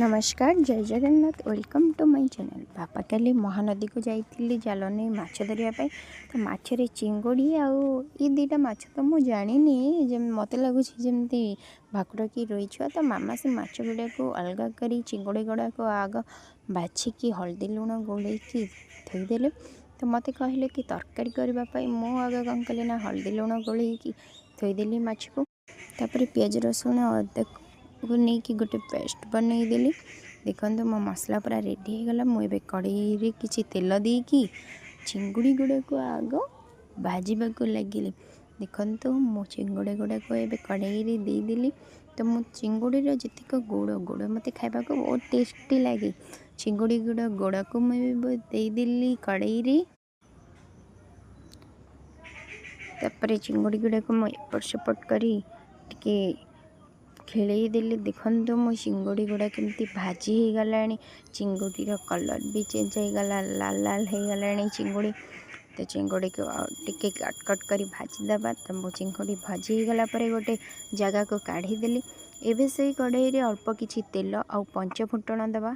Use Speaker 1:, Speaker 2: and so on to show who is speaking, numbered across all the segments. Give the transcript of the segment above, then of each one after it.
Speaker 1: ନମସ୍କାର, ଜୟ Jagannath. Welcome to my channel. ବାପା କାଲି ମହାନଦୀକୁ ଯାଇଥିଲେ ଜାଲ ନେଇ ମାଛ ଧରିବା ପାଇଁ। ତ ମାଛରେ ଚିଙ୍ଗୁଡ଼ି ଆଉ ଏ ଦୁଇଟା ମାଛ ତ ମୁଁ ଜାଣିନି, ଯେ ମୋତେ ଲାଗୁଛି ଯେମିତି ଭାକୁର କି ରୋହି ଛୁଆ। ତ ମାମା ସେ ମାଛ ଗୁଡ଼ାକୁ ଅଲଗା କରି ଚିଙ୍ଗୁଡ଼ି ଗୁଡ଼ାକୁ ଆଗ ବାଛିକି ହଳଦୀ ଲୁଣ ଗୋଳେଇକି ଥୋଇଦେଲେ। ତ ମୋତେ କହିଲେ କି ତରକାରୀ କରିବା ପାଇଁ। ମୁଁ ଆଗ କ'ଣ କଲି ନା ହଳଦୀ ଲୁଣ ଗୋଳେଇକି ଥୋଇଦେଲି ମାଛକୁ। ତାପରେ ପିଆଜ, ରସୁଣ, ଅଦାକୁ ନେଇକି ଗୋଟେ ପେଷ୍ଟ ବନେଇଦେଲି। ଦେଖନ୍ତୁ, ମୋ ମସଲା ପୁରା ରେଡ଼ି ହେଇଗଲା। ମୁଁ ଏବେ କଡ଼େଇରେ କିଛି ତେଲ ଦେଇକି ଚିଙ୍ଗୁଡ଼ି ଗୁଡ଼ାକୁ ଆଗ ଭାଜିବାକୁ ଲାଗିଲି। ଦେଖନ୍ତୁ, ମୁଁ ଚିଙ୍ଗୁଡ଼ି ଗୁଡ଼ାକୁ ଏବେ କଡ଼େଇରେ ଦେଇଦେଲି। ତ ମୁଁ ଚିଙ୍ଗୁଡ଼ିର ଯେତିକ ଗୋଡ଼, ଗୋଡ଼ ମୋତେ ଖାଇବାକୁ ବହୁତ ଟେଷ୍ଟି ଲାଗେ। ଚିଙ୍ଗୁଡ଼ି ଗୁଡ଼ ଗୋଡ଼କୁ ମୁଁ ଏବେ ଦେଇଦେଲି କଡ଼େଇରେ। ତାପରେ ଚିଙ୍ଗୁଡ଼ି ଗୁଡ଼ାକୁ ମୁଁ ଏପଟ ସେପଟ କରି ଟିକେ ଖେଳେଇ ଦେଲି। ଦେଖନ୍ତୁ, ମୋ ଚିଙ୍ଗୁଡ଼ି ଗୁଡ଼ା କେମିତି ଭାଜି ହେଇଗଲାଣି। ଚିଙ୍ଗୁଡ଼ିର କଲର୍ ବି ଚେଞ୍ଜ ହେଇଗଲା, ଲାଲ ଲାଲ ହେଇଗଲାଣି ଚିଙ୍ଗୁଡ଼ି। ତ ଚିଙ୍ଗୁଡ଼ିକୁ ଆଉ ଟିକେ କଟ କଟ କରି ଭାଜିଦେବା। ତ ମୁଁ ଚିଙ୍ଗୁଡ଼ି ଭାଜି ହେଇଗଲା ପରେ ଗୋଟେ ଜାଗାକୁ କାଢ଼ିଦେଲି। ଏବେ ସେଇ କଢ଼େଇରେ ଅଳ୍ପ କିଛି ତେଲ ଆଉ ପଞ୍ଚ ଫୁଟଣ ଦେବା।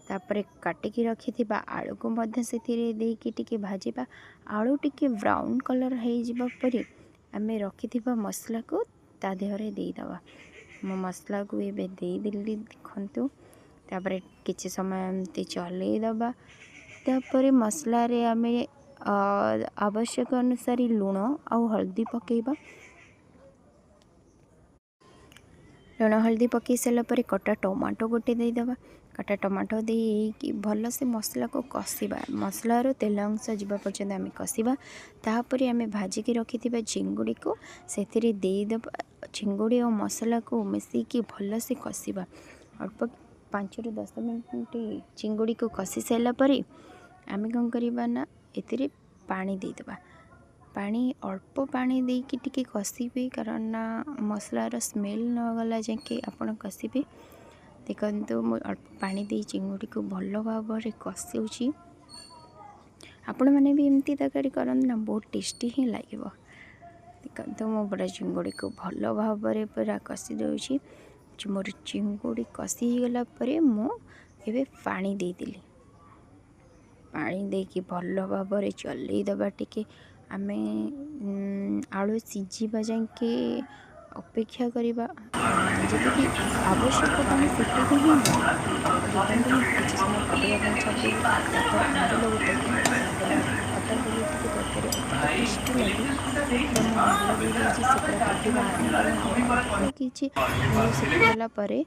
Speaker 1: ତାପରେ କାଟିକି ରଖିଥିବା ଆଳୁକୁ ମଧ୍ୟ ସେଥିରେ ଦେଇକି ଟିକେ ଭାଜିବା। ଆଳୁ ଟିକେ ବ୍ରାଉନ୍ କଲର୍ ହେଇଯିବା ପରେ ଆମେ ରଖିଥିବା ମସଲାକୁ ତା ଦେହରେ ଦେଇଦେବା। ମୁଁ ମସଲାକୁ ଏବେ ଦେଇଦେଲି, ଦେଖନ୍ତୁ। ତାପରେ କିଛି ସମୟ ଏମିତି ଚଲେଇଦେବା। ତାପରେ ମସଲାରେ ଆମେ ଆବଶ୍ୟକ ଅନୁସାରେ ଲୁଣ ଆଉ ହଳଦୀ ପକାଇବା। ଲୁଣ ହଳଦୀ ପକାଇ ସାରିଲା ପରେ କଟା ଟମାଟୋ ଗୋଟେ ଦେଇଦେବା। କଟା ଟମାଟୋ ଦେଇକି ଭଲସେ ମସଲାକୁ କଷିବା। ମସଲାରୁ ତେଲ ଅଂଶ ଯିବା ପର୍ଯ୍ୟନ୍ତ ଆମେ କଷିବା। ତାପରେ ଆମେ ଭାଜିକି ରଖିଥିବା ଚିଙ୍ଗୁଡ଼ିକୁ ସେଥିରେ ଦେଇଦେବା। ଚିଙ୍ଗୁଡ଼ି ଆଉ ମସଲାକୁ ମିଶାଇକି ଭଲସେ କଷିବା। ଅଳ୍ପ 5ରୁ 10 ମିନିଟ୍ ଚିଙ୍ଗୁଡ଼ିକୁ କଷି ସାରିଲା ପରେ ଆମେ କ'ଣ କରିବା ନା ଏଥିରେ ପାଣି ଦେଇଦେବା। ପାଣି, ଅଳ୍ପ ପାଣି ଦେଇକି ଟିକେ କଷିବେ, କାରଣ ନା ମସଲାର ସ୍ମେଲ୍ ନ ଗଲା ଯାକେ ଆପଣ କଷିବେ। ଦେଖନ୍ତୁ, ମୁଁ ଅଳ୍ପ ପାଣି ଦେଇ ଚିଙ୍ଗୁଡ଼ିକୁ ଭଲ ଭାବରେ କଷୁଛି। ଆପଣମାନେ ବି ଏମିତି ତରକାରୀ କରନ୍ତୁ ନା, ବହୁତ ଟେଷ୍ଟି ହିଁ ଲାଗିବ। ଦେଖନ୍ତୁ, ମୁଁ ପୁରା ଚିଙ୍ଗୁଡ଼ିକୁ ଭଲ ଭାବରେ ପୁରା କଷି ଦେଉଛି। ମୋର ଚିଙ୍ଗୁଡ଼ି କଷି ହେଇଗଲା ପରେ ମୁଁ ଏବେ ପାଣି ଦେଇଦେଲି। ପାଣି ଦେଇକି ଭଲ ଭାବରେ ଚଲେଇ ଦେବା ଟିକେ। ଆମେ ଆଳୁ ସିଝିବା ଯାଏଁକେ ଅପେକ୍ଷା କରିବା। ଯେତିକି ଆବଶ୍ୟକ ପାଣି ସେତିକି ହିଁ ଦେବା। ଦେଖନ୍ତୁ, ମୁଁ କିଛି ସମୟ ଫୁଟିବା ପାଇଁ ଛାଡ଼ିଦେଲି। ତାପରେ ଆମ୍ବୁଲ ଗୋଟେ, ଖଟା କଲେ ଟିକେ ତରକାରୀ ଅଧିକ ଟେଷ୍ଟି ଲାଗେ। ତ ମୁଁ ଆମ୍ବୁଲ ଦେଇଦେଇଛି। ସେ ପୁରା ଫୁଟିବା ଆରମ୍ଭ କଲାଣି। ଆଉ ଅଳ୍ପ କିଛି ଝୋଳ ଶୁଖିଗଲା ପରେ